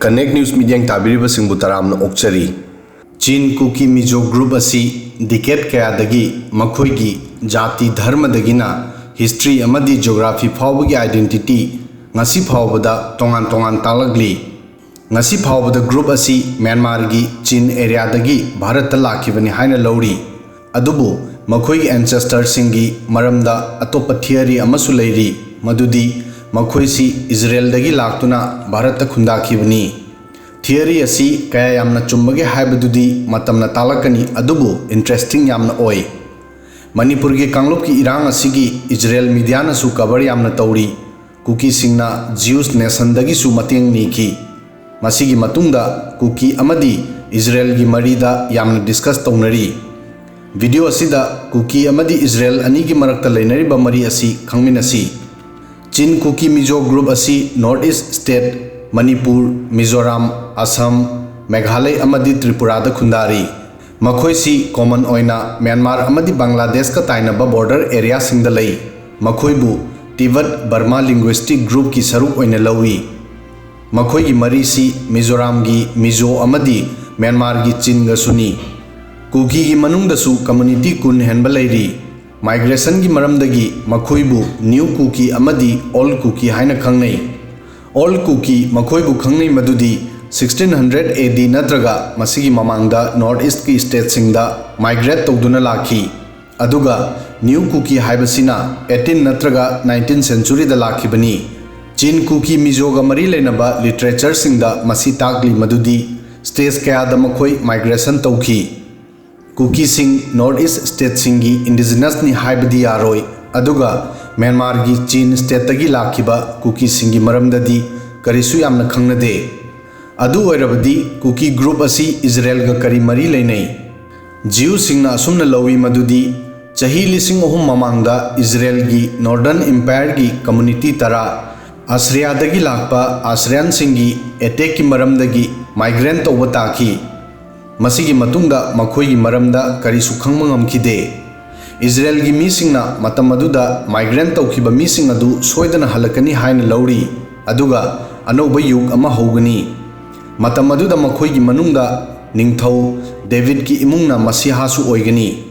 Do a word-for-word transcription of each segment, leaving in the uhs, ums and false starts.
Connect News ꯃꯤꯠꯌꯦꯡ ꯇꯥꯕꯤꯔꯤꯕꯁꯤꯡꯕꯨ ꯇꯔꯥꯝꯅ ꯑꯣꯛꯆꯔꯤ꯫ ꯆꯤꯟ ꯀꯨꯀꯤ ꯃꯤꯖꯣ ꯒ꯭ꯔꯨꯞ ꯑꯁꯤ ꯗꯤꯀꯦꯠ ꯀꯌꯥꯗꯒꯤ ꯃꯈꯣꯏꯒꯤ ꯖꯥꯇꯤ ꯙꯔꯃꯗꯒꯤꯅ ꯍꯤꯁꯇ꯭ꯔꯤ ꯑꯃꯗꯤ ꯖꯤꯑꯣꯒ꯭ꯔꯥꯐꯤ ꯐꯥꯎꯕꯒꯤ ꯑꯥꯏꯗꯦꯟꯇꯤꯇꯤ ꯉꯁꯤ ꯐꯥꯎꯕꯗ ꯇꯣꯉꯥꯟ ꯇꯣꯉꯥꯟ ꯇꯥꯛꯂꯛꯂꯤ꯫ ꯉꯁꯤ ꯐꯥꯎꯕꯗ ꯒ꯭ꯔꯨꯞ ꯑꯁꯤ ꯃ꯭ꯌꯥꯟꯃꯥꯔꯒꯤ ꯆꯤꯟ ꯑꯦꯔꯤꯌꯥꯗꯒꯤ ꯚꯥꯔꯠꯇ ꯂꯥꯛꯈꯤꯕꯅꯤ ꯍꯥꯏꯅ ꯂꯧꯔꯤ꯫ ꯑꯗꯨꯕꯨ ꯃꯈꯣꯏꯒꯤ ꯑꯦꯟꯁꯦꯁꯇꯔꯁꯤꯡꯒꯤ ꯃꯔꯝꯗ ꯑꯇꯣꯞꯄ ꯊꯤꯌꯔꯤ ꯑꯃꯁꯨ ꯂꯩꯔꯤ, ꯃꯗꯨꯗꯤ ꯃꯈꯣꯏꯁꯤ ꯏꯖꯔꯦꯜꯗꯒꯤ ꯂꯥꯛꯇꯨꯅ ꯚꯥꯔꯠꯇ ꯈꯨꯟꯗꯥꯈꯤꯕꯅꯤ꯫ ꯊꯤꯌꯔꯤ ꯑꯁꯤ ꯀꯌꯥ ꯌꯥꯝꯅ ꯆꯨꯝꯕꯒꯦ ꯍꯥꯏꯕꯗꯨꯗꯤ ꯃꯇꯝꯅ ꯇꯥꯛꯂꯛꯀꯅꯤ, ꯑꯗꯨꯕꯨ ꯏꯟꯇꯔꯦꯁꯇꯤꯡ ꯌꯥꯝꯅ ꯑꯣꯏ꯫ ꯃꯅꯤꯄꯨꯔꯒꯤ ꯀꯥꯡꯂꯨꯞꯀꯤ ꯏꯔꯥꯡ ꯑꯁꯤꯒꯤ ꯏꯖꯔꯦꯜ ꯃꯤꯗꯤꯌꯥꯅꯁꯨ ꯀꯚꯔ ꯌꯥꯝꯅ ꯇꯧꯔꯤ꯫ ꯀꯨꯀꯤꯁꯤꯡꯅ ꯖ꯭ꯌꯨꯁ ꯅꯦꯁꯟꯗꯒꯤꯁꯨ ꯃꯇꯦꯡ ꯅꯤꯈꯤ꯫ ꯃꯁꯤꯒꯤ ꯃꯇꯨꯡꯗ ꯀꯨꯀꯤ ꯑꯃꯗꯤ ꯏꯖꯔꯦꯜꯒꯤ ꯃꯔꯤꯗ ꯌꯥꯝꯅ ꯗꯤꯁꯀꯁ ꯇꯧꯅꯔꯤ꯫ ꯚꯤꯗꯤꯑꯣ ꯑꯁꯤꯗ ꯀꯨꯀꯤ ꯑꯃꯗꯤ ꯏꯖꯔꯦꯜ ꯑꯅꯤꯒꯤ ꯃꯔꯛꯇ ꯂꯩꯅꯔꯤꯕ ꯃꯔꯤ ꯑꯁꯤ ꯈꯪꯃꯤꯟꯅꯁꯤ꯫ ꯆꯤꯟ ꯀꯨꯀꯤ ꯃꯤꯖꯣ ꯒ꯭ꯔꯨꯞ ꯑꯁꯤ north east state Manipur, Mizoram, Assam, Meghalaya ꯑꯃꯗꯤ ꯇ꯭ꯔꯤꯄꯨꯔꯥꯗ ꯈꯨꯟꯗꯥꯔꯤ꯫ ꯃꯈꯣꯏꯁꯤ ꯀꯣꯃꯟ ꯑꯣꯏꯅ ꯃ꯭ꯌꯥꯟꯃꯥꯔ ꯑꯃꯗꯤ ꯕꯪꯒ꯭ꯂꯥꯗꯦꯁꯀ ꯇꯥꯏꯅꯕ ꯕꯣꯔꯗꯔ ꯑꯦꯔꯤꯌꯥꯁꯤꯡꯗ ꯂꯩ꯫ ꯃꯈꯣꯏꯕꯨ ꯇꯤꯕꯠ ꯕꯔꯃꯥ ꯂꯤꯡꯒ꯭ꯋꯤꯁꯇꯤꯛ ꯒ꯭ꯔꯨꯞꯀꯤ ꯁꯔꯨꯛ ꯑꯣꯏꯅ ꯂꯧꯏ꯫ ꯃꯈꯣꯏꯒꯤ ꯃꯔꯤꯁꯤ ꯃꯤꯖꯣꯔꯥꯝꯒꯤ ꯃꯤꯖꯣ ꯑꯃꯗꯤ ꯃ꯭ꯌꯥꯟꯃꯥꯔꯒꯤ ꯆꯤꯟꯒꯁꯨꯅꯤ꯫ ꯀꯨꯀꯤꯒꯤ ꯃꯅꯨꯡꯗꯁꯨ ꯀꯝꯃꯨꯅꯤꯇꯤ ꯀꯨꯟ ꯍꯦꯟꯕ ꯂꯩꯔꯤ꯫ ꯃꯥꯏꯒ꯭ꯔꯦꯁꯟꯒꯤ ꯃꯔꯝꯗꯒꯤ ꯃꯈꯣꯏꯕꯨ ꯅ꯭ꯌꯨ ꯀꯨꯀꯤ ꯑꯃꯗꯤ ꯑꯣꯜ ꯀꯨꯀꯤ ꯍꯥꯏꯅ ꯈꯪꯅꯩ꯫ ꯑꯣꯜ ꯀꯨꯀꯤ ꯃꯈꯣꯏꯕꯨ ꯈꯪꯅꯩ ꯃꯗꯨꯗꯤ ꯁꯤꯛꯁꯇꯤꯟ ꯍꯟꯗ꯭ꯔꯦꯠ ꯑꯦ ꯗꯤ ꯅꯠꯇ꯭ꯔꯒ ꯃꯁꯤꯒꯤ ꯃꯃꯥꯡꯗ ꯅꯣꯔꯠ ꯏꯁ꯭ꯠꯀꯤ ꯁ꯭ꯇꯦꯠꯁꯤꯡꯗ ꯃꯥꯏꯒ꯭ꯔꯦꯠ ꯇꯧꯗꯨꯅ ꯂꯥꯛꯈꯤ꯫ ꯑꯗꯨꯒ ꯅ꯭ꯌꯨ ꯀꯨꯀꯤ ꯍꯥꯏꯕꯁꯤꯅ ꯑꯩꯠꯇꯤꯟ ꯅꯠꯇ꯭ꯔꯒ ꯅꯥꯏꯟꯇꯤꯟ ꯁꯦꯟꯆꯨꯔꯤꯗ ꯂꯥꯛꯈꯤꯕꯅꯤ꯫ ꯆꯤꯟ ꯀꯨꯀꯤ ꯃꯤꯖꯣꯒ ꯃꯔꯤ ꯂꯩꯅꯕ ꯂꯤꯇꯔꯦꯆꯔꯁꯤꯡꯗ ꯃꯁꯤ ꯇꯥꯛꯂꯤ ꯃꯗꯨꯗꯤ ꯁ꯭ꯇꯦꯠꯁ ꯀꯌꯥꯗ ꯃꯈꯣꯏ ꯃꯥꯏꯒ꯭ꯔꯦꯁꯟ ꯇꯧꯈꯤ꯫ ꯀꯨꯀꯤꯁꯤꯡ ꯅꯣꯔꯠ ꯏꯁ꯭ꯠ ꯁ꯭ꯇꯦꯠꯁꯤꯡꯒꯤ ꯏꯟꯗꯤꯖꯤꯅꯁꯅꯤ ꯍꯥꯏꯕꯗꯤ ꯌꯥꯔꯣꯏ, ꯑꯗꯨꯒ ꯃ꯭ꯌꯥꯟꯃꯥꯔꯒꯤ ꯆꯤꯟ ꯁ꯭ꯇꯦꯠꯇꯒꯤ ꯂꯥꯛꯈꯤꯕ ꯀꯨꯀꯤꯁꯤꯡꯒꯤ ꯃꯔꯝꯗꯗꯤ ꯀꯔꯤꯁꯨ ꯌꯥꯝꯅ ꯈꯪꯅꯗꯦ꯫ ꯑꯗꯨ ꯑꯣꯏꯔꯕꯗꯤ ꯀꯨꯀꯤ ꯒ꯭ꯔꯨꯞ ꯑꯁꯤ ꯏꯖꯔꯦꯜꯒ ꯀꯔꯤ ꯃꯔꯤ ꯂꯩꯅꯩ? ꯖꯤꯌꯨꯁꯤꯡꯅ ꯑꯁꯨꯝꯅ ꯂꯧꯏ ꯃꯗꯨꯗꯤ ꯆꯍꯤ ꯂꯤꯁꯤꯡ ꯑꯍꯨꯝ ꯃꯃꯥꯡꯗ ꯏꯖꯔꯦꯜꯒꯤ ꯅꯣꯔꯗꯔꯟ ꯏꯝꯄꯥꯌꯔꯒꯤ ꯀꯝꯃꯨꯅꯤꯇꯤ ꯇꯔꯥ ꯑꯁꯔꯤꯌꯥꯗꯒꯤ ꯂꯥꯛꯄ ꯑꯁꯔꯤꯌꯥꯟꯁꯤꯡꯒꯤ ꯑꯦꯇꯦꯛꯀꯤ ꯃꯔꯝꯗꯒꯤ ꯃꯥꯏꯒ꯭ꯔꯦꯟ ꯇꯧꯕ ꯇꯥꯈꯤ꯫ ꯃꯁꯤꯒꯤ ꯃꯇꯨꯡꯗ ꯃꯈꯣꯏꯒꯤ ꯃꯔꯝꯗ ꯀꯔꯤꯁꯨ ꯈꯪꯕ ꯉꯝꯈꯤꯗꯦ꯫ ꯏꯖꯔꯦꯜꯒꯤ ꯃꯤꯁꯤꯡꯅ ꯃꯇꯝ ꯑꯗꯨꯗ ꯃꯥꯏꯒ꯭ꯔꯦꯟ ꯇꯧꯈꯤꯕ ꯃꯤꯁꯤꯡ ꯑꯗꯨ ꯁꯣꯏꯗꯅ ꯍꯜꯂꯛꯀꯅꯤ ꯍꯥꯏꯅ ꯂꯧꯔꯤ, ꯑꯗꯨꯒ ꯑꯅꯧꯕ ꯌꯨꯒ ꯑꯃ ꯍꯧꯒꯅꯤ꯫ ꯃꯇꯝ ꯑꯗꯨꯗ ꯃꯈꯣꯏꯒꯤ ꯃꯅꯨꯡꯗ ꯅꯤꯡꯊꯧ ꯗꯦꯕꯤꯗꯀꯤ ꯏꯃꯨꯡꯅ ꯃꯁꯤꯍꯥꯁꯨ ꯑꯣꯏꯒꯅꯤ꯫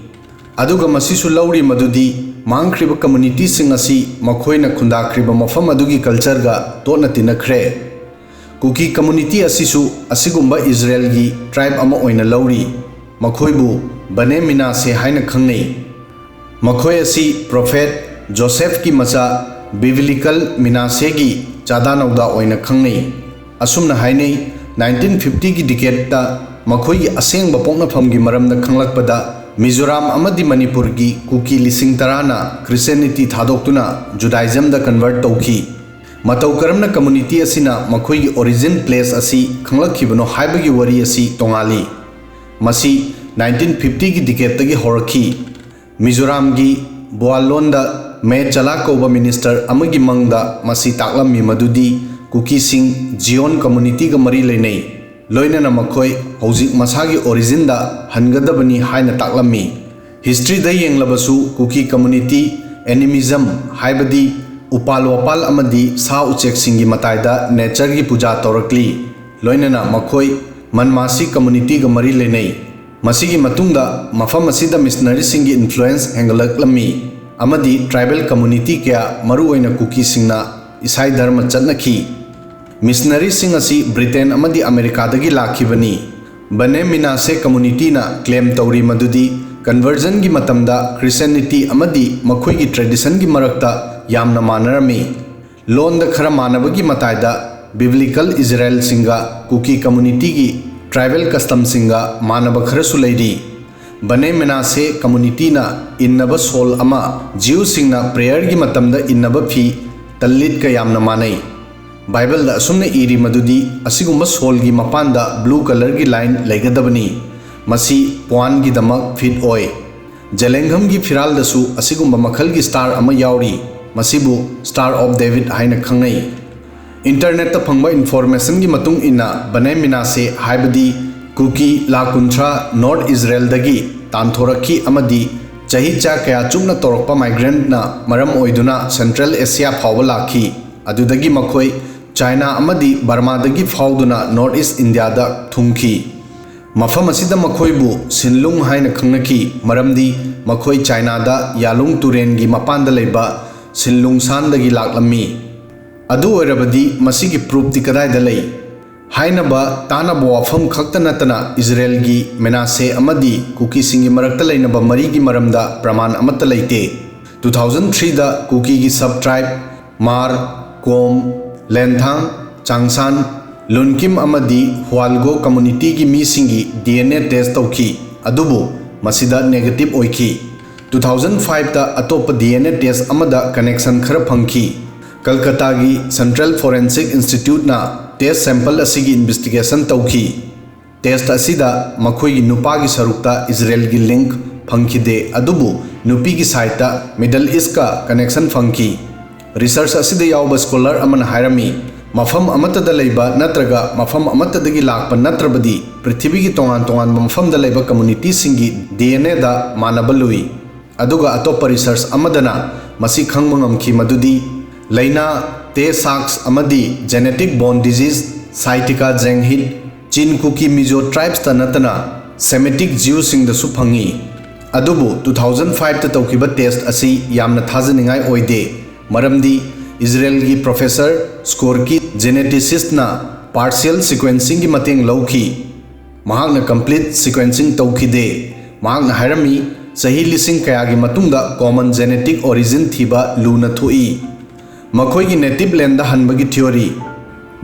ꯑꯗꯨꯒ ꯃꯁꯤꯁꯨ ꯂꯧꯔꯤ ꯃꯗꯨꯗꯤ ꯃꯥꯡꯈ꯭ꯔꯤꯕ ꯀꯝꯃ꯭ꯌꯨꯅꯤꯇꯤꯁꯤꯡ ꯑꯁꯤ ꯃꯈꯣꯏꯅ ꯈꯨꯟꯗꯥꯈ꯭ꯔꯤꯕ ꯃꯐꯝ ꯑꯗꯨꯒꯤ ꯀꯜꯆꯔꯒ ꯇꯣꯠꯅ ꯇꯤꯟꯅꯈ꯭ꯔꯦ꯫ ꯀꯨꯀꯤ ꯀꯝꯃ꯭ꯌꯨꯅꯤꯇꯤ ꯑꯁꯤꯁꯨ ꯑꯁꯤꯒꯨꯝꯕ ꯏꯖꯔꯦꯜꯒꯤ ꯇ꯭ꯔꯥꯏꯕ ꯑꯃ ꯑꯣꯏꯅ ꯂꯧꯔꯤ꯫ ꯃꯈꯣꯏꯕꯨ ꯕꯅꯦ ꯃꯤꯅꯥꯁꯦ ꯍꯥꯏꯅ ꯈꯪꯅꯩ꯫ ꯃꯈꯣꯏ ꯑꯁꯤ ꯄ꯭ꯔꯣꯐꯦꯠ ꯖꯣꯁꯦꯐꯀꯤ ꯃꯆꯥ ꯕꯤꯕꯤꯂꯤꯀꯦꯜ ꯃꯤꯅꯥꯁꯦꯒꯤ ꯆꯥꯗꯥ ꯅꯧꯗꯥ ꯑꯣꯏꯅ ꯈꯪꯅꯩ꯫ ꯑꯁꯨꯝꯅ ꯍꯥꯏꯅꯩ, ꯅꯥꯏꯟꯇꯤꯟ ꯐꯤꯐꯇꯤꯒꯤ ꯗꯤꯀꯦꯗꯇ ꯃꯈꯣꯏꯒꯤ ꯑꯁꯦꯡꯕ ꯄꯣꯛꯅꯐꯝꯒꯤ ꯃꯔꯝꯗ ꯈꯪꯂꯛꯄꯗ ꯃꯤꯖꯣꯔꯥꯝ ꯑꯃꯗꯤ ꯃꯅꯤꯄꯨꯔꯒꯤ ꯀꯨꯀꯤ ꯂꯤꯁꯤꯡ ꯇꯔꯥꯅ ꯈ꯭ꯔꯤꯁꯇꯤꯌꯥꯅꯤꯇꯤ ꯊꯥꯗꯣꯛꯇꯨꯅ ꯖꯨꯗꯥꯏꯖꯝꯗ ꯀꯟꯚꯔꯠ ꯇꯧꯈꯤ꯫ ꯃꯇꯧ ꯀꯔꯝꯅ ꯀꯝꯃ꯭ꯌꯨꯅꯤꯇꯤ ꯑꯁꯤꯅ ꯃꯈꯣꯏꯒꯤ ꯑꯣꯔꯤꯖꯤꯟ ꯄ꯭ꯂꯦꯁ ꯑꯁꯤ ꯈꯪꯂꯛꯈꯤꯕꯅꯣ ꯍꯥꯏꯕꯒꯤ ꯋꯥꯔꯤ ꯑꯁꯤ ꯇꯣꯉꯥꯜꯂꯤ꯫ ꯃꯁꯤ ꯅꯥꯏꯟꯇꯤꯟ ꯐꯤꯐꯇꯤꯒꯤ ꯗꯤꯀꯦꯗꯇꯒꯤ ꯍꯧꯔꯛꯈꯤ꯫ ꯃꯤꯖꯣꯔꯥꯝꯒꯤ ꯕꯨꯋꯥꯂꯣꯟꯗ ꯃꯦ ꯆꯂꯥ ꯀꯧꯕ ꯃꯤꯅꯤꯁꯇꯔ ꯑꯃꯒꯤ ꯃꯪꯗ ꯃꯁꯤ ꯇꯥꯛꯂꯝꯃꯤ ꯃꯗꯨꯗꯤ ꯀꯨꯀꯤꯁꯤꯡ ꯖꯤꯌꯣꯟ ꯀꯝꯃ꯭ꯌꯨꯅꯤꯇꯤꯒ ꯃꯔꯤ ꯂꯩꯅꯩ, ꯂꯣꯏꯅꯅ ꯃꯈꯣꯏ ꯍꯧꯖꯤꯛ ꯃꯁꯥꯒꯤ ꯑꯣꯔꯤꯖꯤꯟꯗ ꯍꯟꯒꯗꯕꯅꯤ ꯍꯥꯏꯅ ꯇꯥꯛꯂꯝꯃꯤ꯫ ꯍꯤꯁꯇ꯭ꯔꯤꯗ ꯌꯦꯡꯂꯕꯁꯨ ꯀꯨꯀꯤ ꯀꯝꯃ꯭ꯌꯨꯅꯤꯇꯤ ꯑꯦꯅꯤꯃꯤꯖꯝ, ꯍꯥꯏꯕꯗꯤ ꯎꯄꯥꯜ ꯋꯥꯄꯥꯜ ꯑꯃꯗꯤ ꯁꯥ ꯎꯆꯦꯛꯁꯤꯡꯒꯤ ꯃꯇꯥꯏꯗ ꯅꯦꯆꯔꯒꯤ ꯄꯨꯖꯥ ꯇꯧꯔꯛꯂꯤ, ꯂꯣꯏꯅꯅ ꯃꯈꯣꯏ ꯃꯟꯃꯥꯁꯤ ꯀꯝꯃ꯭ꯌꯨꯅꯤꯇꯤꯒ ꯃꯔꯤ ꯂꯩꯅꯩ꯫ ꯃꯁꯤꯒꯤ ꯃꯇꯨꯡꯗ ꯃꯐꯝ ꯑꯁꯤꯗ ꯃꯤꯁꯅꯔꯤꯁꯤꯡꯒꯤ ꯏꯟꯐ꯭ꯂꯨꯑꯦꯟꯁ ꯍꯦꯟꯒꯠꯂꯛꯂꯝꯃꯤ ꯑꯃꯗꯤ ꯇ꯭ꯔꯥꯏꯕꯦꯜ ꯀꯝꯃ꯭ꯌꯨꯅꯤꯇꯤ ꯀꯌꯥ, ꯃꯔꯨꯑꯣꯏꯅ ꯀꯨꯀꯤꯁꯤꯡꯅ ꯏꯁꯥꯏ ꯙꯔꯃ ꯆꯠꯅꯈꯤ꯫ ꯃꯤꯁꯅꯔꯤꯁꯤꯡ ꯑꯁꯤ ꯕ꯭ꯔꯤꯇꯦꯟ ꯑꯃꯗꯤ ꯑꯃꯦꯔꯤꯀꯥꯗꯒꯤ ꯂꯥꯛꯈꯤꯕꯅꯤ꯫ ꯕꯅꯦ ꯃꯤꯅꯥꯁꯦ ꯀꯝꯃ꯭ꯌꯨꯅꯤꯇꯤꯅ ꯀ꯭ꯂꯦꯝ ꯇꯧꯔꯤ ꯃꯗꯨꯗꯤ ꯀꯟꯚꯔꯖꯟꯒꯤ ꯃꯇꯝꯗ ꯈ꯭ꯔꯤꯁꯇꯤꯌꯥꯅꯤꯇꯤ ꯑꯃꯗꯤ ꯃꯈꯣꯏꯒꯤ ꯇ꯭ꯔꯦꯗꯤꯁꯟꯒꯤ ꯃꯔꯛꯇ ꯌꯥꯝꯅ ꯃꯥꯟꯅꯔꯝꯃꯤ꯫ ꯂꯣꯟꯗ ꯈꯔ ꯃꯥꯟꯅꯕꯒꯤ ꯃꯇꯥꯏꯗ ꯕꯤꯕ꯭ꯂꯤꯀꯦꯜ ꯏꯖꯔꯦꯜꯁꯤꯡꯒ ꯀꯨꯀꯤ ꯀꯝꯃ꯭ꯌꯨꯅꯤꯇꯤꯒꯤ ꯇ꯭ꯔꯥꯏꯕꯦꯜ ꯀꯁꯇꯝꯁꯤꯡꯒ ꯃꯥꯟꯅꯕ ꯈꯔꯁꯨ ꯂꯩꯔꯤ꯫ ꯕꯅꯦ ꯃꯤꯅꯥꯁꯦ ꯀꯝꯃ꯭ꯌꯨꯅꯤꯇꯤꯅ ꯏꯟꯅꯕ ꯁꯣꯜ ꯑꯃ, ꯖꯤꯌꯨꯁꯤꯡꯅ ꯄ꯭ꯔꯦꯌꯔꯒꯤ ꯃꯇꯝꯗ ꯏꯟꯅꯕ ꯐꯤ, ꯇꯜꯂꯤꯠꯀ ꯌꯥꯝꯅ ꯃꯥꯟꯅꯩ꯫ ꯕꯥꯏꯕꯜꯗ ꯑꯁꯨꯝꯅ ꯏꯔꯤ ꯃꯗꯨꯗꯤ ꯑꯁꯤꯒꯨꯝꯕ ꯁꯣꯜꯒꯤ ꯃꯄꯥꯟꯗ ꯕ꯭ꯂꯨ ꯀꯂꯔꯒꯤ ꯂꯥꯏꯟ ꯂꯩꯒꯗꯕꯅꯤ꯫ ꯃꯁꯤ ꯄ꯭ꯋꯥꯟꯒꯤꯗꯃꯛ ꯐꯤꯠ ꯑꯣꯏ꯫ ꯖꯦꯂꯦꯡꯒꯝꯒꯤ ꯐꯤꯔꯥꯜꯗꯁꯨ ꯑꯁꯤꯒꯨꯝꯕ ꯃꯈꯜꯒꯤ ꯁ꯭ꯇꯥꯔ ꯑꯃ ꯌꯥꯎꯔꯤ꯫ ꯃꯁꯤꯕꯨ ꯁ꯭ꯇꯥꯔ ꯑꯣꯐ ꯗꯦꯕꯤꯗ ꯍꯥꯏꯅ ꯈꯪꯅꯩ꯫ ꯏꯟꯇꯔꯅꯦꯠꯇ ꯐꯪꯕ ꯏꯟꯐꯣꯔꯃꯦꯁꯟꯒꯤ ꯃꯇꯨꯡ ꯏꯟꯅ, ꯕꯅꯦ ꯃꯤꯅꯥꯁꯦ ꯍꯥꯏꯕꯗꯤ ꯀꯨꯀꯤ ꯂꯥꯈ ꯀꯨꯟꯊ꯭ꯔꯥ ꯅꯣꯔꯠ ꯏꯖꯔꯦꯜꯗꯒꯤ ꯇꯥꯟꯊꯣꯔꯛꯈꯤ ꯑꯃꯗꯤ ꯆꯍꯤꯆꯥ ꯀꯌꯥ ꯆꯨꯞꯅ ꯇꯧꯔꯛꯄ ꯃꯥꯏꯒ꯭ꯔꯦꯟꯠꯅ ꯃꯔꯝ ꯑꯣꯏꯗꯨꯅ ꯁꯦꯟꯇ꯭ꯔꯦꯜ ꯑꯦꯁꯤꯌꯥ ꯐꯥꯎꯕ ꯂꯥꯛꯈꯤ꯫ ꯑꯗꯨꯗꯒꯤ ꯃꯈꯣꯏ ꯆꯥꯏꯅꯥ ꯑꯃꯗꯤ ꯕꯔꯃꯥꯗꯒꯤ ꯐꯥꯎꯗꯨꯅ ꯅꯣꯔꯠ ꯏꯁ ꯏꯟꯗꯤꯌꯥꯗ ꯊꯨꯡꯈꯤ꯫ ꯃꯐꯝ ꯑꯁꯤꯗ ꯃꯈꯣꯏꯕꯨ ꯁꯤꯟꯂꯨꯡ ꯍꯥꯏꯅ ꯈꯪꯅꯈꯤ, ꯃꯔꯝꯗꯤ ꯃꯈꯣꯏ ꯆꯥꯏꯅꯥꯗ ꯌꯥꯂꯨꯡ ꯇꯨꯔꯦꯟꯒꯤ ꯃꯄꯥꯟꯗ ꯂꯩꯕ ꯁꯤꯟꯂꯨꯡꯁꯥꯟꯗꯒꯤ ꯂꯥꯛꯂꯝꯃꯤ꯫ ꯑꯗꯨ ꯑꯣꯏꯔꯕꯗꯤ ꯃꯁꯤꯒꯤ ꯄ꯭ꯔꯨꯐꯇꯤ ꯀꯗꯥꯏꯗ ꯂꯩ? ꯍꯥꯏꯅꯕ ꯇꯥꯅꯕ ꯋꯥꯐꯝ ꯈꯛꯇ ꯅꯠꯇꯅ ꯏꯖꯔꯦꯜꯒꯤ ꯃꯦꯅꯥꯁꯦ ꯑꯃꯗꯤ ꯀꯨꯀꯤꯁꯤꯡꯒꯤ ꯃꯔꯛꯇ ꯂꯩꯅꯕ ꯃꯔꯤꯒꯤ ꯃꯔꯝꯗ ꯄ꯭ꯔꯃꯥꯟ ꯑꯃꯠꯇ ꯂꯩꯇꯦ꯫ ꯇꯨ ꯊꯥꯎꯖꯟ ꯊ꯭ꯔꯤꯗ ꯀꯨꯀꯤꯒꯤ ꯁꯕ ꯇ꯭ꯔꯥꯏꯕ ꯃꯥꯔ, ꯀꯣꯝ, ꯂꯦꯟꯊꯥꯡ, ꯆꯥꯡꯁꯥꯟ, ꯂꯨꯟꯀꯤꯝ ꯑꯃꯗꯤ ꯍꯨꯋꯥꯜꯒꯣ ꯀꯝꯃꯨꯅꯤꯇꯤꯒꯤ ꯃꯤꯁꯤꯡꯒꯤ ꯗꯤ ꯑꯦꯟ ꯑꯦ ꯇꯦꯁ ꯇꯧꯈꯤ, ꯑꯗꯨꯕꯨ ꯃꯁꯤꯗ ꯅꯦꯒꯦꯇꯤꯚ ꯑꯣꯏꯈꯤ꯫ ꯇꯨ ꯊꯥꯎꯖꯟ ꯐꯥꯏꯚꯇ ꯑꯇꯣꯞꯄ ꯗꯤ ꯑꯦꯟ ꯑꯦ ꯇꯦꯁ ꯑꯃꯗ ꯀꯅꯦꯛꯁꯟ ꯈꯔ ꯐꯪꯈꯤ꯫ ꯀꯜꯀꯇꯥꯒꯤ ꯁꯦꯟꯇ꯭ꯔꯦꯜ ꯐꯣꯔꯦꯟꯁꯤꯛ ꯏꯟꯁꯇꯤꯇ꯭ꯌꯨꯠꯅ ꯇꯦꯁ ꯁꯦꯝꯄꯜ ꯑꯁꯤꯒꯤ ꯏꯟꯚꯦꯁꯇꯤꯒꯦꯁꯟ ꯇꯧꯈꯤ꯫ ꯇꯦꯁ ꯑꯁꯤꯗ ꯃꯈꯣꯏꯒꯤ ꯅꯨꯄꯥꯒꯤ ꯁꯔꯨꯛꯇ ꯏꯖꯔꯦꯜꯒꯤ ꯂꯤꯡꯛ ꯐꯪꯈꯤꯗꯦ, ꯑꯗꯨꯕꯨ ꯅꯨꯄꯤꯒꯤ ꯁꯥꯏꯠꯇ ꯃꯤꯗꯜ ꯏꯁꯀ ꯀꯅꯦꯛꯁꯟ ꯐꯪꯈꯤ꯫ ꯔꯤꯁꯔꯆ ꯑꯁꯤꯗ ꯌꯥꯎꯕ ꯁ꯭ꯀꯣꯂꯔ ꯑꯃꯅ ꯍꯥꯏꯔꯝꯃꯤ, ꯃꯐꯝ ꯑꯃꯠꯇꯗ ꯂꯩꯕ ꯅꯠꯇ꯭ꯔꯒ ꯃꯐꯝ ꯑꯃꯠꯇꯗꯒꯤ ꯂꯥꯛꯄ ꯅꯠꯇ꯭ꯔꯕꯗꯤ ꯄ꯭ꯔꯤꯊꯤꯕꯤꯒꯤ ꯇꯣꯉꯥꯟ ꯇꯣꯉꯥꯟꯕ ꯃꯐꯝꯗ ꯂꯩꯕ ꯀꯝꯃꯨꯅꯤꯇꯤꯁꯤꯡꯒꯤ ꯗꯤ ꯑꯦꯟ ꯑꯦꯗ ꯃꯥꯟꯅꯕ ꯂꯨꯏ꯫ ꯑꯗꯨꯒ ꯑꯇꯣꯞꯄ ꯔꯤꯁꯔꯆ ꯑꯃꯗꯅ ꯃꯁꯤ ꯈꯪꯕ ꯉꯝꯈꯤ ꯃꯗꯨꯗꯤ ꯂꯥꯏꯅꯥ, ꯇꯦ ꯁꯥꯛꯁ ꯑꯃꯗꯤ ꯖꯦꯅꯦꯇꯤꯛ ꯕꯣꯟ ꯗꯤꯖꯤꯖ, ꯁꯥꯏꯇꯤꯀꯥ ꯖꯦꯡꯍꯤꯠ, ꯆꯤꯟ ꯀꯨꯀꯤ ꯃꯤꯖꯣ ꯇ꯭ꯔꯥꯏꯕꯁꯇ ꯅꯠꯇꯅ ꯁꯦꯃꯤꯇꯤꯛ ꯖ꯭ꯌꯨꯁꯤꯡꯗꯁꯨ ꯐꯪꯏ꯫ ꯑꯗꯨꯕꯨ ꯇꯨ ꯊꯥꯎꯖꯟ ꯐꯥꯏꯚꯇ ꯇꯧꯈꯤꯕ ꯇꯦꯁ ꯑꯁꯤ ꯌꯥꯝꯅ ꯊꯥꯖꯅꯤꯡꯉꯥꯏ ꯑꯣꯏꯗꯦ, ꯃꯔꯝꯗꯤ ꯏꯖꯔꯦꯜꯒꯤ ꯄ꯭ꯔꯣꯐꯦꯁꯔ ꯁ꯭ꯀꯣꯔꯀꯤ ꯖꯦꯅꯦꯇꯤꯁꯤꯁꯅ ꯄꯥꯔꯁꯤꯌꯦꯜ ꯁꯤꯀ꯭ꯋꯦꯟꯁꯤꯡꯒꯤ ꯃꯇꯦꯡ ꯂꯧꯈꯤ꯫ ꯃꯍꯥꯛꯅ ꯀꯝꯄ꯭ꯂꯤꯠ ꯁꯤꯀ꯭ꯋꯦꯟꯁꯤꯡ ꯇꯧꯈꯤꯗꯦ꯫ ꯃꯍꯥꯛꯅ ꯍꯥꯏꯔꯝꯃꯤ, ꯆꯍꯤ ꯂꯤꯁꯤꯡ ꯀꯌꯥꯒꯤ ꯃꯇꯨꯡꯗ ꯀꯣꯃꯟ ꯖꯦꯅꯦꯇꯤꯛ ꯑꯣꯔꯤꯖꯤꯟ ꯊꯤꯕ ꯂꯨꯅ ꯊꯣꯛꯏ꯫ ꯃꯈꯣꯏꯒꯤ ꯅꯦꯇꯤꯚ ꯂꯦꯟꯗ ꯍꯟꯕꯒꯤ ꯊꯤꯑꯣꯔꯤ꯫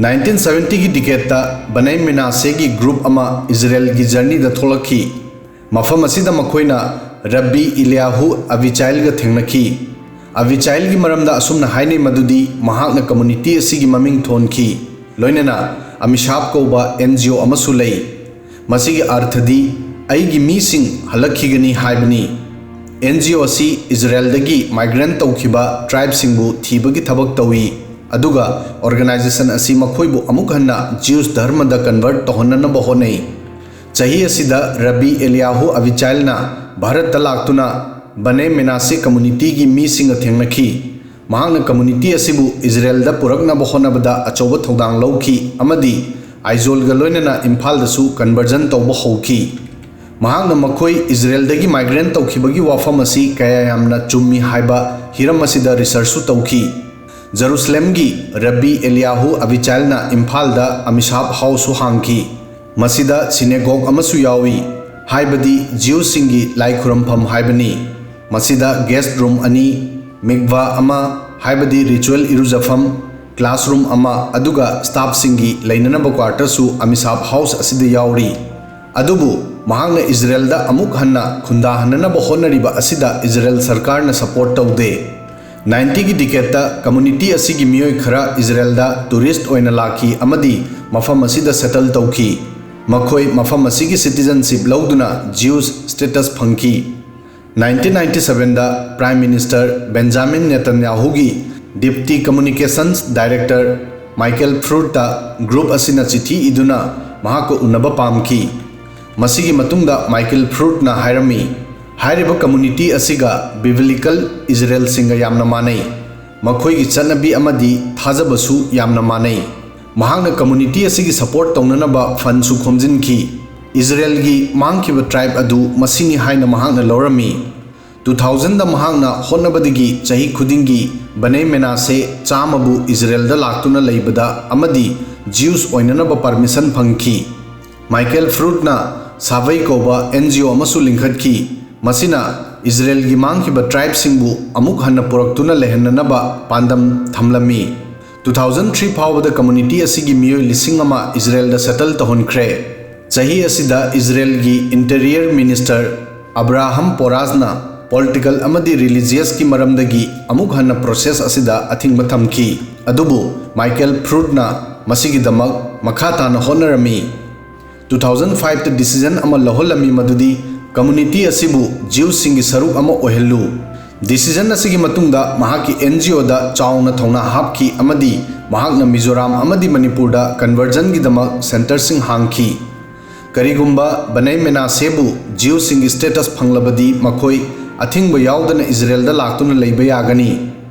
ꯅꯥꯏꯟꯇꯤꯟ ꯁꯚꯦꯟꯇꯤꯒꯤ ꯗꯤꯀꯦꯗꯇ ꯕꯅꯩ ꯃꯤꯅꯥꯁꯦꯒꯤ ꯒ꯭ꯔꯨꯞ ꯑꯃ ꯏꯖꯔꯦꯜꯒꯤ ꯖꯔꯅꯤꯗ ꯊꯣꯛꯂꯛꯈꯤ꯫ ꯃꯐꯝ ꯑꯁꯤꯗ ꯃꯈꯣꯏꯅ ꯔꯕꯤ ꯏꯂꯤꯌꯥꯍꯨ ꯑꯕꯤꯆꯥꯏꯜꯒ ꯊꯦꯡꯅꯈꯤ꯫ ꯑꯕꯤꯆꯥꯏꯜꯒꯤ ꯃꯔꯝꯗ ꯑꯁꯨꯝꯅ ꯍꯥꯏꯅꯩ ꯃꯗꯨꯗꯤ ꯃꯍꯥꯛꯅ ꯀꯝꯃꯨꯅꯤꯇꯤ ꯑꯁꯤꯒꯤ ꯃꯃꯤꯡ ꯊꯣꯟꯈꯤ, ꯂꯣꯏꯅꯅ ꯑꯃꯤꯁꯥꯞ ꯀꯧꯕ ꯑꯦꯟ ꯖꯤ ꯑꯣ ꯑꯃꯁꯨ ꯂꯩ꯫ ꯃꯁꯤꯒꯤ ꯑꯔꯊꯗꯤ "ꯑꯩꯒꯤ ꯃꯤꯁꯤꯡ ꯍꯜꯂꯛꯈꯤꯒꯅꯤ" ꯍꯥꯏꯕꯅꯤ꯫ ꯑꯦꯟ ꯖꯤ ꯑꯣ ꯑꯁꯤ ꯏꯖꯔꯦꯜꯗꯒꯤ ꯃꯥꯏꯒ꯭ꯔꯦꯟ ꯇꯧꯈꯤꯕ ꯇ꯭ꯔꯥꯏꯕꯁꯤꯡꯕꯨ ꯊꯤꯕꯒꯤ ꯊꯕꯛ ꯇꯧꯏ, ꯑꯗꯨꯒ ꯑꯣꯔꯒꯅꯥꯏꯖꯦꯁꯟ ꯑꯁꯤ ꯃꯈꯣꯏꯕꯨ ꯑꯃꯨꯛ ꯍꯟꯅ ꯖ꯭ꯌꯨꯁ ꯙꯔꯃꯗ ꯀꯟꯚꯔꯠ ꯇꯧꯍꯟꯅꯅꯕ ꯍꯣꯠꯅꯩ꯫ ꯆꯍꯤ ꯑꯁꯤꯗ ꯔꯕꯤ ꯑꯦꯂꯤꯌꯥꯍꯨ ꯑꯕꯤꯆꯥꯏꯜꯅ ꯚꯥꯔꯠꯇ ꯂꯥꯛꯇꯨꯅ ꯕꯅꯦ ꯃꯦꯅꯥꯁꯦ ꯀꯝꯃꯨꯅꯤꯇꯤꯒꯤ ꯃꯤꯁꯤꯡꯒ ꯊꯦꯡꯅꯈꯤ꯫ ꯃꯍꯥꯛꯅ ꯀꯝꯃ꯭ꯌꯨꯅꯤꯇꯤ ꯑꯁꯤꯕꯨ ꯏꯖꯔꯦꯜꯗ ꯄꯨꯔꯛꯅꯕ ꯍꯣꯠꯅꯕꯗ ꯑꯆꯧꯕ ꯊꯧꯗꯥꯡ ꯂꯧꯈꯤ ꯑꯃꯗꯤ ꯑꯥꯏꯖꯣꯜꯒ ꯂꯣꯏꯅꯅ ꯏꯝꯐꯥꯜꯗꯁꯨ ꯀꯟꯚꯔꯖꯟ ꯇꯧꯕ ꯍꯧꯈꯤ꯫ ꯃꯍꯥꯛꯅ ꯃꯈꯣꯏ ꯏꯖꯔꯦꯜꯗꯒꯤ ꯃꯥꯏꯒ꯭ꯔꯦꯟ ꯇꯧꯈꯤꯕꯒꯤ ꯋꯥꯐꯝ ꯑꯁꯤ ꯀꯌꯥ ꯌꯥꯝꯅ ꯆꯨꯝꯃꯤ ꯍꯥꯏꯕ ꯍꯤꯔꯝ ꯑꯁꯤꯗ ꯔꯤꯁꯔꯆꯁꯨ ꯇꯧꯈꯤ꯫ ꯖꯦꯔꯨꯁꯂꯦꯝꯒꯤ ꯔꯕꯤ ꯑꯦꯂꯤꯌꯥꯍꯨ ꯑꯕꯤꯆꯥꯏꯜꯅ ꯏꯝꯐꯥꯜꯗ ꯑꯃꯤꯁꯥꯕ ꯍꯥꯎꯁꯁꯨ ꯍꯥꯡꯈꯤ꯫ ꯃꯁꯤꯗ ꯁꯤꯅꯦꯒꯣꯒ ꯑꯃꯁꯨ ꯌꯥꯎꯏ, ꯍꯥꯏꯕꯗꯤ ꯖꯤꯎꯁꯤꯡꯒꯤ ꯂꯥꯏ ꯈꯨꯔꯨꯝꯐꯝ ꯍꯥꯏꯕꯅꯤ꯫ ꯃꯁꯤꯗ ꯒꯦꯁ꯭ꯠ ꯔꯨꯝ ꯑꯅꯤ, ꯃꯤꯛꯚꯥ ꯑꯃ, ꯍꯥꯏꯕꯗꯤ ꯔꯤꯆꯨꯑꯦꯜ ꯏꯔꯨꯖꯐꯝ, ꯀ꯭ꯂꯥꯁꯔꯨꯝ ꯑꯃ, ꯑꯗꯨꯒ ꯁ꯭ꯇꯥꯐꯁꯤꯡꯒꯤ ꯂꯩꯅꯅꯕ ꯀ꯭ꯋꯥꯔꯇꯔꯁꯨ ꯑꯃꯤꯁꯥꯕ ꯍꯥꯎꯁ ꯑꯁꯤꯗ ꯌꯥꯎꯔꯤ꯫ ꯑꯗꯨꯕꯨ ꯃꯍꯥꯛꯅ ꯏꯖꯔꯦꯜꯗ ꯑꯃꯨꯛ ꯍꯟꯅ ꯈꯨꯟꯗꯥꯍꯟꯅꯅꯕ ꯍꯣꯠꯅꯔꯤꯕ ꯑꯁꯤꯗ ꯏꯖꯔꯦꯜ ꯁꯔꯀꯥꯔꯅ ꯁꯄꯣꯔꯠ ꯇꯧꯗꯦ꯫ ꯅꯥꯏꯟꯇꯤꯒꯤ ꯗꯤꯀꯦꯗꯇ ꯀꯝꯃ꯭ꯌꯨꯅꯤꯇꯤ ꯑꯁꯤꯒꯤ ꯃꯤꯑꯣꯏ ꯈꯔ ꯏꯖꯔꯦꯜꯗ ꯇꯨꯔꯤꯁ꯭ꯠ ꯑꯣꯏꯅ ꯂꯥꯛꯈꯤ ꯑꯃꯗꯤ ꯃꯐꯝ ꯑꯁꯤꯗ ꯁꯦꯇꯜ ꯇꯧꯈꯤ꯫ ꯃꯈꯣꯏ ꯃꯐꯝ ꯑꯁꯤꯒꯤ ꯁꯤꯇꯤꯖꯟꯁꯤꯞ ꯂꯧꯗꯨꯅ ꯖꯤꯎꯁ ꯁ꯭ꯇꯦꯇꯁ ꯐꯪꯈꯤ꯫ ꯅꯥꯏꯟꯇꯤꯟ ꯅꯥꯏꯟꯇꯤ ꯁꯚꯦꯟꯗ ꯄ꯭ꯔꯥꯏꯝ ꯃꯤꯅꯤꯁꯇꯔ ꯕꯦꯟꯖꯥꯃꯤꯟ ꯅꯦꯇꯟꯌꯥꯍꯨꯒꯤ ꯗꯤꯞꯇꯤ ꯀꯝꯃ꯭ꯌꯨꯅꯤꯀꯦꯁꯟꯁ ꯗꯥꯏꯔꯦꯛꯇꯔ ꯃꯥꯏꯀꯦꯜ ꯐ꯭ꯔꯨꯠꯇ ꯒ꯭ꯔꯨꯞ ꯑꯁꯤꯅ ꯆꯤꯊꯤ ꯏꯗꯨꯅ ꯃꯍꯥꯛꯀ ꯎꯅꯕ ꯄꯥꯝꯈꯤ꯫ ꯃꯁꯤꯒꯤ ꯃꯇꯨꯡꯗ ꯃꯥꯏꯀꯦꯜ ꯐ꯭ꯔꯨꯠꯅ ꯍꯥꯏꯔꯝꯃꯤ, ꯍꯥꯏꯔꯤꯕ ꯀꯝꯃ꯭ꯌꯨꯅꯤꯇꯤ ꯑꯁꯤꯒ ꯕꯤꯕ꯭ꯂꯤꯀꯦꯜ ꯏꯖꯔꯦꯜꯁꯤꯡꯒ ꯌꯥꯝꯅ ꯃꯥꯟꯅꯩ꯫ ꯃꯈꯣꯏꯒꯤ ꯆꯠꯅꯕꯤ ꯑꯃꯗꯤ ꯊꯥꯖꯕꯁꯨ ꯌꯥꯝꯅ ꯃꯥꯟꯅꯩ꯫ ꯃꯍꯥꯛꯅ ꯀꯝꯃ꯭ꯌꯨꯅꯤꯇꯤ ꯑꯁꯤꯒꯤ ꯁꯄꯣꯔꯠ ꯇꯧꯅꯅꯕ ꯐꯟꯗꯁꯨ ꯈꯣꯝꯖꯤꯟꯈꯤ꯫ ꯏꯖꯔꯦꯜꯒꯤ ꯃꯥꯡꯈꯤꯕ ꯇ꯭ꯔꯥꯏꯕ ꯑꯗꯨ ꯃꯁꯤꯅꯤ ꯍꯥꯏꯅ ꯃꯍꯥꯛꯅ ꯂꯧꯔꯝꯃꯤ꯫ ꯇꯨ ꯊꯥꯎꯖꯟꯗ ꯃꯍꯥꯛꯅ ꯍꯣꯠꯅꯕꯗꯒꯤ ꯆꯍꯤ ꯈꯨꯗꯤꯡꯒꯤ ꯕꯅꯦ ꯃꯦꯅꯥꯁꯦ ꯆꯥꯝꯃꯕꯨ ꯏꯖꯔꯦꯜꯗ ꯂꯥꯛꯇꯨꯅ ꯂꯩꯕꯗ ꯑꯃꯗꯤ ꯖꯤꯎꯁ ꯑꯣꯏꯅꯅꯕ ꯄꯔꯃꯤꯁꯟ ꯐꯪꯈꯤ꯫ ꯃꯥꯏꯀꯦꯜ ꯐ꯭ꯔꯨꯠꯅ ꯁꯥꯚꯩ ꯀꯧꯕ ꯑꯦꯟ ꯖꯤ ꯑꯣ ꯑꯃꯁꯨ ꯂꯤꯡꯈꯠꯈꯤ, ꯃꯁꯤꯅ ꯏꯖꯔꯦꯜꯒꯤ ꯃꯥꯡꯈꯤꯕ ꯇ꯭ꯔꯥꯏꯕꯁꯤꯡꯕꯨ ꯑꯃꯨꯛ ꯍꯟꯅ ꯄꯨꯔꯛꯇꯨꯅ ꯂꯩꯍꯟꯅꯅꯕ ꯄꯥꯟꯗꯝ ꯊꯝꯂꯝꯃꯤ꯫ ꯇꯨ ꯊꯥꯎꯖꯟ ꯊ꯭ꯔꯤ ꯐꯥꯎꯕꯗ ꯀꯝꯃ꯭ꯌꯨꯅꯤꯇꯤ ꯑꯁꯤꯒꯤ ꯃꯤꯑꯣꯏ ꯂꯤꯁꯤꯡ ꯑꯃ ꯏꯖꯔꯦꯜꯗ ꯁꯦꯇꯜ ꯇꯧꯍꯟꯈ꯭ꯔꯦ꯫ ꯆꯍꯤ ꯑꯁꯤꯗ ꯏꯖꯔꯦꯜꯒꯤ ꯏꯟꯇꯤꯔꯤꯌꯔ ꯃꯤꯅꯤꯁꯇꯔ ꯑꯕ꯭ꯔꯥꯍꯝ ꯄꯣꯔꯥꯖꯅ ꯄꯣꯂꯤꯇꯤꯀꯦꯜ ꯑꯃꯗꯤ ꯔꯤꯂꯤꯖꯤꯌꯁꯀꯤ ꯃꯔꯝꯗꯒꯤ ꯑꯃꯨꯛ ꯍꯟꯅ ꯄ꯭ꯔꯣꯁꯦꯁ ꯑꯁꯤꯗ ꯑꯊꯤꯡꯕ ꯊꯝꯈꯤ꯫ ꯑꯗꯨꯕꯨ ꯃꯥꯏꯀꯦꯜ ꯐ꯭ꯔꯨꯠꯅ ꯃꯁꯤꯒꯤꯗꯃꯛ ꯃꯈꯥ ꯇꯥꯅ ꯍꯣꯠꯅꯔꯝꯃꯤ꯫ ꯇꯨ ꯊꯥꯎꯖꯟ ꯐꯥꯏꯚꯇ ꯗꯤꯁꯤꯖꯟ ꯑꯃ ꯂꯧꯍꯜꯂꯝꯃꯤ, ꯃꯗꯨꯗꯤ ꯀꯝꯃ꯭ꯌꯨꯅꯤꯇꯤ ꯑꯁꯤꯕꯨ ꯖꯤꯎꯁꯤꯡꯒꯤ ꯁꯔꯨꯛ ꯑꯃ ꯑꯣꯏꯍꯜꯂꯨ꯫ ꯗꯤꯁꯤꯖꯟ ꯑꯁꯤꯒꯤ ꯃꯇꯨꯡꯗ ꯃꯍꯥꯛꯀꯤ ꯑꯦꯟ ꯖꯤ ꯑꯣꯗ ꯆꯥꯎꯅ ꯊꯧꯅꯥ ꯍꯥꯞꯈꯤ ꯑꯃꯗꯤ ꯃꯍꯥꯛꯅ ꯃꯤꯖꯣꯔꯥꯝ ꯑꯃꯗꯤ ꯃꯅꯤꯄꯨꯔꯗ ꯀꯟꯚꯔꯖꯟꯒꯤꯗꯃꯛ ꯁꯦꯟꯇꯔꯁꯤꯡ ꯍꯥꯡꯈꯤ꯫ ꯀꯔꯤꯒꯨꯝꯕ ꯕꯅꯦ ꯃꯦꯅꯥꯁꯦꯕꯨ ꯖꯤꯎꯁꯤꯡꯒꯤ ꯁ꯭ꯇꯦꯇꯁ ꯐꯪꯂꯕꯗꯤ ꯃꯈꯣꯏ ꯑꯊꯤꯡꯕ ꯌꯥꯎꯗꯅ ꯏꯖꯔꯦꯜꯗ ꯂꯥꯛꯇꯨꯅ ꯂꯩꯕ ꯌꯥꯒꯅꯤ꯫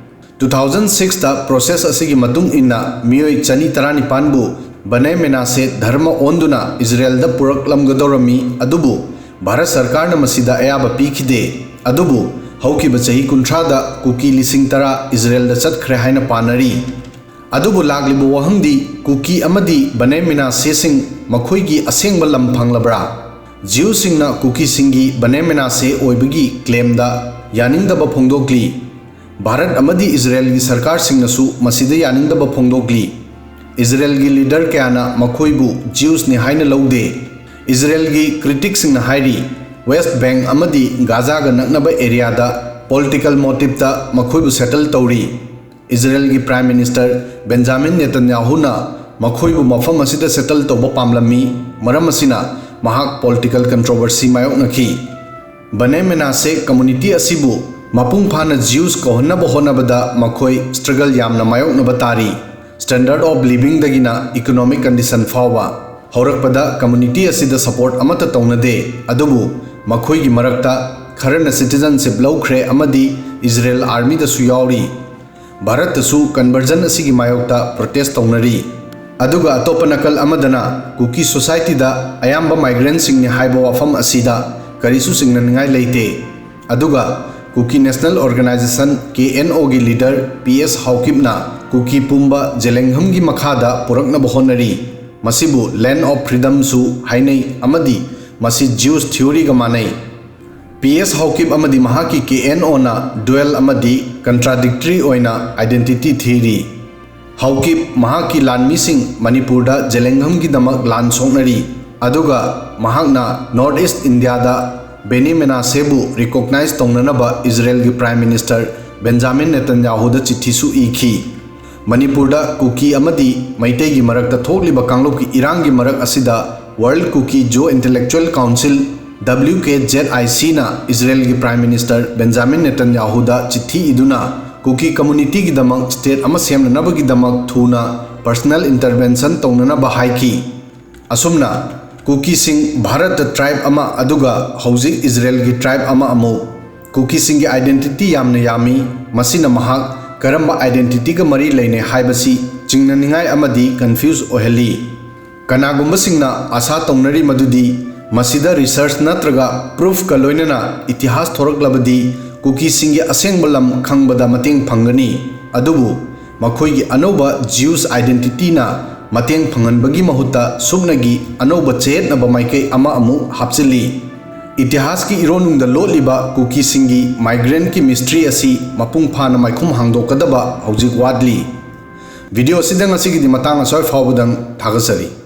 ꯇꯨ ꯊꯥꯎꯖꯟ ꯁꯤꯛꯁꯇ ꯄ꯭ꯔꯣꯁꯦꯁ ꯑꯁꯤꯒꯤ ꯃꯇꯨꯡ ꯏꯟꯅ ꯃꯤꯑꯣꯏ ꯆꯅꯤ ꯇꯔꯥꯅꯤꯄꯥꯟꯕꯨ ꯕꯅꯦ ꯃꯦꯅꯥꯁꯦ ꯙꯔꯃ ꯑꯣꯟꯗꯨꯅ ꯏꯖꯔꯦꯜꯗ ꯄꯨꯔꯛꯂꯝꯒꯗꯧꯔꯝꯃꯤ, ꯑꯗꯨꯕꯨ ꯚꯥꯔꯠ ꯁꯔꯀꯥꯔꯅ ꯃꯁꯤꯗ ꯑꯌꯥꯕ ꯄꯤꯈꯤꯗꯦ꯫ ꯑꯗꯨꯕꯨ ꯍꯧꯈꯤꯕ ꯆꯍꯤ ꯀꯨꯟꯊ꯭ꯔꯥꯗ ꯀꯨꯀꯤ ꯂꯤꯁꯤꯡ ꯇꯔꯥ ꯏꯖꯔꯦꯜꯗ ꯆꯠꯈ꯭ꯔꯦ ꯍꯥꯏꯅ ꯄꯥꯅꯔꯤ꯫ ꯑꯗꯨꯕꯨ ꯂꯥꯛꯂꯤꯕ ꯋꯥꯍꯪꯗꯤ, ꯀꯨꯀꯤ ꯑꯃꯗꯤ ꯕꯅꯦ ꯃꯦꯅꯥꯁꯦꯁꯤꯡ ꯃꯈꯣꯏꯒꯤ ꯑꯁꯦꯡꯕ ꯂꯝ ꯐꯪꯂꯕ꯭ꯔꯥ? ꯖꯤꯎꯁꯤꯡꯅ ꯀꯨꯀꯤꯁꯤꯡꯒꯤ ꯕꯅꯦ ꯃꯦꯅꯥꯁꯦ ꯑꯣꯏꯕꯒꯤ ꯀ꯭ꯂꯦꯝꯗ ꯌꯥꯅꯤꯡꯗꯕ ꯐꯣꯡꯗꯣꯛꯂꯤ꯫ ꯚꯥꯔꯠ ꯑꯃꯗꯤ ꯏꯖꯔꯦꯜꯒꯤ ꯁꯔꯀꯥꯔꯁꯤꯡꯅꯁꯨ ꯃꯁꯤꯗ ꯌꯥꯅꯤꯡꯗꯕ ꯐꯣꯡꯗꯣꯛꯂꯤ꯫ ꯏꯖꯔꯦꯜꯒꯤ ꯂꯤꯗꯔ ꯀꯌꯥꯅ ꯃꯈꯣꯏꯕꯨ ꯖꯤꯎꯁꯅꯤ ꯍꯥꯏꯅ ꯂꯧꯗꯦ꯫ ꯏꯖꯔꯦꯜꯒꯤ ꯀ꯭ꯔꯤꯇꯤꯛꯁꯤꯡꯅ ꯍꯥꯏꯔꯤ, ꯋꯦꯁ꯭ꯠ ꯕꯦꯡꯛ ꯑꯃꯗꯤ ꯒꯥꯖꯥꯒ ꯅꯛꯅꯕ ꯑꯦꯔꯤꯌꯥꯗ ꯄꯣꯂꯤꯇꯤꯀꯦꯜ ꯃꯣꯇꯤꯚꯇ ꯃꯈꯣꯏꯕꯨ ꯁꯦꯇꯜ ꯇꯧꯔꯤ꯫ ꯏꯖꯔꯦꯜꯒꯤ ꯄ꯭ꯔꯥꯏꯝ ꯃꯤꯅꯤꯁꯇꯔ ꯕꯦꯟꯖꯥꯃꯤꯟ ꯅꯦꯇꯟꯌꯥꯍꯨꯅ ꯃꯈꯣꯏꯕꯨ ꯃꯐꯝ ꯑꯁꯤꯗ ꯁꯦꯇꯜ ꯇꯧꯕ ꯄꯥꯝꯂꯝꯃꯤ, ꯃꯔꯝ ꯑꯁꯤꯅ ꯃꯍꯥꯛ ꯄꯣꯂꯤꯇꯤꯀꯦꯜ ꯀꯟꯇ꯭ꯔꯣꯚꯔꯁꯤ ꯃꯥꯌꯣꯛꯅꯈꯤ꯫ ꯕꯅꯦ ꯃꯦꯅꯥꯁꯦ ꯀꯝꯃ꯭ꯌꯨꯅꯤꯇꯤ ꯑꯁꯤꯕꯨ ꯃꯄꯨꯡ ꯐꯥꯅ ꯖꯤꯎꯁ ꯀꯧꯍꯟꯅꯕ ꯍꯣꯠꯅꯕꯗ ꯃꯈꯣꯏ ꯁ꯭ꯇ꯭ꯔꯒꯜ ꯌꯥꯝꯅ ꯃꯥꯌꯣꯛꯅꯕ ꯇꯥꯔꯤ꯫ ꯁ꯭ꯇꯦꯟꯗꯔꯗ ꯑꯣꯐ ꯂꯤꯚꯤꯡꯗꯒꯤꯅ ꯏꯀꯣꯅꯣꯃꯤꯛ ꯀꯟꯗꯤꯁꯟ ꯐꯥꯎꯕ꯫ ꯍꯧꯔꯛꯄꯗ ꯀꯝꯃ꯭ꯌꯨꯅꯤꯇꯤ ꯑꯁꯤꯗ ꯁꯄꯣꯔꯠ ꯑꯃꯠꯇ ꯇꯧꯅꯗꯦ, ꯑꯗꯨꯕꯨ ꯃꯈꯣꯏꯒꯤ ꯃꯔꯛꯇ ꯈꯔꯅ ꯁꯤꯇꯤꯖꯟꯁꯤꯞ ꯂꯧꯈ꯭ꯔꯦ ꯑꯃꯗꯤ ꯏꯖꯔꯦꯜ ꯑꯥꯔꯃꯤꯗꯁꯨ ꯌꯥꯎꯔꯤ꯫ ꯚꯥꯔꯠꯇꯁꯨ ꯀꯟꯚꯔꯖꯟ ꯑꯁꯤꯒꯤ ꯃꯥꯌꯣꯛꯇ ꯄ꯭ꯔꯣꯇꯦꯁ ꯇꯧꯅꯔꯤ꯫ ꯑꯗꯨꯒ ꯑꯇꯣꯞꯄ ꯅꯥꯀꯜ ꯑꯃꯗꯅ ꯀꯨꯀꯤ ꯁꯣꯁꯥꯏꯇꯤꯗ ꯑꯌꯥꯝꯕ ꯃꯥꯏꯒ꯭ꯔꯦꯟꯠꯁꯤꯡꯅꯤ ꯍꯥꯏꯕ ꯋꯥꯐꯝ ꯑꯁꯤꯗ ꯀꯔꯤꯁꯨ ꯆꯤꯡꯅꯅꯤꯡꯉꯥꯏ ꯂꯩꯇꯦ꯫ ꯑꯗꯨꯒ ꯀꯨꯀꯤ ꯅꯦꯁꯅꯦꯜ ꯑꯣꯔꯒꯅꯥꯏꯖꯦꯁꯟ, ꯀꯦ ꯑꯦꯟ ꯑꯣꯒꯤ ꯂꯤꯗꯔ ꯄꯤ ꯑꯦꯁ ꯍꯥꯎꯀꯤꯞꯅ ꯀꯨꯀꯤ ꯄꯨꯝꯕ ꯖꯦꯂꯦꯡꯍꯝꯒꯤ ꯃꯈꯥꯗ ꯄꯨꯔꯛꯅꯕ ꯍꯣꯠꯅꯔꯤ꯫ ꯃꯁꯤꯕꯨ ꯂꯦꯟꯗ ꯑꯣꯐ ꯐ꯭ꯔꯤꯗꯝꯁꯨ ꯍꯥꯏꯅꯩ ꯑꯃꯗꯤ ꯃꯁꯤ ꯖꯤꯎꯁ ꯊꯤꯑꯣꯔꯤꯒ ꯃꯥꯟꯅꯩ꯫ ꯄꯤ ꯑꯦꯁ ꯍꯥꯎꯀꯤꯞ ꯑꯃꯗꯤ ꯃꯍꯥꯛꯀꯤ ꯀꯦ ꯑꯦꯟ ꯑꯣꯅ ꯗꯨꯋꯦꯜ ꯑꯃꯗꯤ ꯀꯟꯇ꯭ꯔꯥꯗꯤꯛꯇꯔꯤ ꯑꯣꯏꯅ ꯑꯥꯏꯗꯦꯟꯇꯤꯇꯤ ꯊꯤꯔꯤ꯫ ꯍꯥꯎꯀꯤꯞ ꯃꯍꯥꯛꯀꯤ ꯂꯥꯟꯃꯤꯁꯤꯡ ꯃꯅꯤꯄꯨꯔꯗ ꯖꯦꯂꯦꯡꯍꯝꯒꯤꯗꯃꯛ ꯂꯥꯟ ꯁꯣꯛꯅꯔꯤ, ꯑꯗꯨꯒ ꯃꯍꯥꯛꯅ ꯅꯣꯔꯊ ꯏꯁ꯭ꯠ ꯏꯟꯗꯤꯌꯥꯗ ꯕꯦꯅꯤ ꯃꯦꯅꯥꯁꯦꯕꯨ ꯔꯤꯀꯣꯒꯅꯥꯏꯖ ꯇꯧꯅꯅꯕ ꯏꯖꯔꯦꯜꯒꯤ ꯄ꯭ꯔꯥꯏꯝ ꯃꯤꯅꯤꯁꯇꯔ ꯕꯦꯟꯖꯥꯃꯤꯟ ꯅꯦꯇꯟꯌꯥꯍꯨꯗ ꯆꯤꯊꯤꯁꯨ ꯏꯈꯤ꯫ ꯃꯅꯤꯄꯨꯔꯗ ꯀꯨꯀꯤ ꯑꯃꯗꯤ ꯃꯩꯇꯩꯒꯤ ꯃꯔꯛꯇ ꯊꯣꯛꯂꯤꯕ ꯀꯥꯡꯂꯨꯞꯀꯤ ꯏꯔꯥꯡꯒꯤ ꯃꯔꯛ ꯑꯁꯤꯗ ꯋꯥꯔꯜꯗ ꯀꯨꯀꯤ ꯖꯣ ꯏꯟꯇꯦꯂꯦꯛꯆꯨꯑꯦꯜ ꯀꯥꯎꯟꯁꯤꯜ, ꯗꯕ꯭ꯂꯤꯎ ꯀꯦ ꯖꯦꯗ ꯑꯥꯏ ꯁꯤꯅ ꯏꯖꯔꯦꯜꯒꯤ ꯄ꯭ꯔꯥꯏꯝ ꯃꯤꯅꯤꯁꯇꯔ ꯕꯦꯟꯖꯥꯃꯤꯟ ꯅꯦꯇꯟꯌꯥꯍꯨꯗ ꯆꯤꯊꯤ ꯏꯗꯨꯅ ꯀꯨꯀꯤ ꯀꯝꯃ꯭ꯌꯨꯅꯤꯇꯤꯒꯤꯗꯃꯛ ꯁ꯭ꯇꯦꯠ ꯑꯃ ꯁꯦꯝꯅꯅꯕꯒꯤꯗꯃꯛ ꯊꯨꯅ ꯄꯔꯁꯣꯅꯦꯜ ꯏꯟꯇꯔꯚꯦꯟꯁꯟ ꯇꯧꯅꯅꯕ ꯍꯥꯏꯈꯤ꯫ ꯑꯁꯨꯝꯅ ꯀꯨꯀꯤꯁꯤꯡ ꯚꯥꯔꯠꯇ ꯇ꯭ꯔꯥꯏꯕ ꯑꯃ ꯑꯗꯨꯒ ꯍꯧꯖꯤꯛ ꯏꯖꯔꯦꯜꯒꯤ ꯇ꯭ꯔꯥꯏꯕ ꯑꯃ ꯑꯃꯨꯛ꯫ ꯀꯨꯀꯤꯁꯤꯡꯒꯤ ꯑꯥꯏꯗꯦꯟꯇꯤꯇꯤ ꯌꯥꯝꯅ ꯌꯥꯝꯃꯤ, ꯃꯁꯤꯅ ꯃꯍꯥꯛ ꯀꯔꯝꯕ identityꯒ ꯃꯔꯤ ꯂꯩꯅꯩ ꯍꯥꯏꯕꯁꯤ ꯆꯤꯡꯅꯅꯤꯡꯉꯥꯏ ꯑꯃꯗꯤ confuse ꯑꯣꯏꯍꯜꯂꯤ꯫ ꯀꯅꯥꯒꯨꯝꯕꯁꯤꯡꯅ ꯑꯥꯁꯥ ꯇꯧꯅꯔꯤ ꯃꯗꯨꯗꯤ ꯃꯁꯤꯗ research ꯅꯠꯇ꯭ꯔꯒ proofꯀ ꯂꯣꯏꯅꯅ ꯏꯇꯤꯍꯥꯁ ꯊꯣꯔꯛꯂꯕꯗꯤ ꯀꯨꯀꯤꯁꯤꯡꯒꯤ ꯑꯁꯦꯡꯕ ꯂꯝ ꯈꯪꯕꯗ ꯃꯇꯦꯡ ꯐꯪꯒꯅꯤ꯫ ꯑꯗꯨꯕꯨ ꯃꯈꯣꯏꯒꯤ ꯑꯅꯧꯕ Jews identityꯅ ꯃꯇꯦꯡ ꯐꯪꯍꯟꯕꯒꯤ ꯃꯍꯨꯠꯇ ꯁꯨꯞꯅꯒꯤ ꯑꯅꯧꯕ ꯆꯌꯦꯠꯅꯕ ꯃꯥꯏꯀꯩ ꯑꯃ ꯑꯃꯨꯛ ꯍꯥꯞꯆꯤꯜꯂꯤ꯫ ꯏꯇꯤꯍꯥꯁꯀꯤ ꯏꯔꯣꯟꯅꯨꯡꯗ ꯂꯣꯠꯂꯤꯕ ꯀꯨꯀꯤꯁꯤꯡꯒꯤ migrantꯀꯤ mystery ꯑꯁꯤ ꯃꯄꯨꯡ ꯐꯥꯅ ꯃꯥꯏꯈꯨꯝ ꯍꯥꯡꯗꯣꯛꯀꯗꯕ ꯍꯧꯖꯤꯛ ꯋꯥꯠꯂꯤ꯫ Video ꯑꯁꯤꯗ ꯉꯁꯤꯒꯤꯗꯤ ꯃꯇꯥꯡ ꯑꯁ꯭ꯋꯥꯏ ꯐꯥꯎꯕꯗꯪ꯫ ꯊꯥꯒꯠꯆꯔꯤ꯫